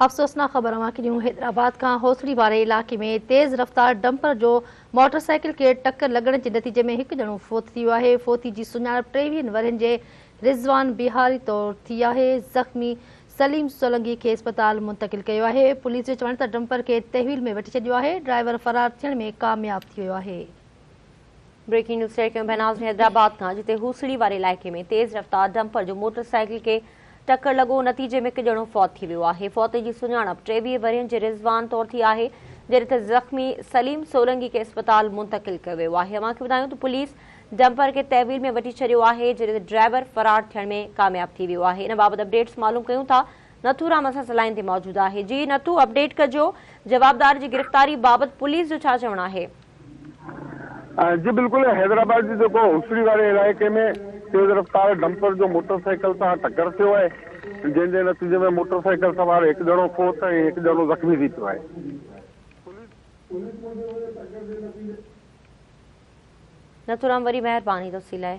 افسوسناڪ خبر اوهان کي ڏيون حيدرآباد کان هوسڙي واري علائقي ۾ تيز رفتار ڊمپر جو موٽرسائيڪل کي ٽڪر لڳڻ جي نتيجي ۾ هڪ ڄڻو فوت ٿي ويو آهي. فوتي جي سڃاڻپ 23 ورهين جي رضوان بهاري طور ٿي آهي. زخمي سليم سولنگي کي اسپتال منتقل ڪيو آهي. پوليس جو چوڻ ته ڊمپر کي تحويل ۾ وٺي ڇڏيو آهي، ڊرائيور فرار ٿيڻ ۾ ڪامياب ٿي ويو آهي. بريڪنگ نيوز شيئر ڪيون پيا ناظرين حيدرآباد کان جتي هوسڙي واري علائقي ۾ تيز رفتار ڊمپر جو موٽر سائيڪل کي ٽڪر لڳو نتيجي ۾ هڪ ڄڻو فوت ٿي ويو آهي فوتي جي سڃاڻپ 23 ورهين جي رضوان طور ٿي آهي جڏهن ته زخمي سليم سولنگي کي اسپتال منتقل ڪيو ويو آهي اوهان کي ٻڌايون ته پوليس ڊمپر کي تحويل ۾ وٺي ڇڏيو آهي جڏهن ته ڊرائيور فرار ٿيڻ ۾ ڪامياب ٿي ويو آهي ان بابت اپڊيٽس معلوم ڪيون ٿا نٿو رام اسان سان لائين تي موجود آهي جي نٿو اپڊيٽ ڪجو جوابدار جي گرفتاري بابت پوليس جو ڇا چوڻ آهي. جي بلڪل حيدرآباد جي جيڪو هوسڙي واري علائقي ۾ تيز رفتار ڊمپر جو موٽر سائيڪل سان ٽڪر ٿيو آهي جنهن جي نتيجي ۾ موٽر سائيڪل سوار هڪ ڄڻو فوت ۽ هڪ ڄڻو زخمي ٿي پيو آهي. نٿورام وري مهرباني تفصيل لاء.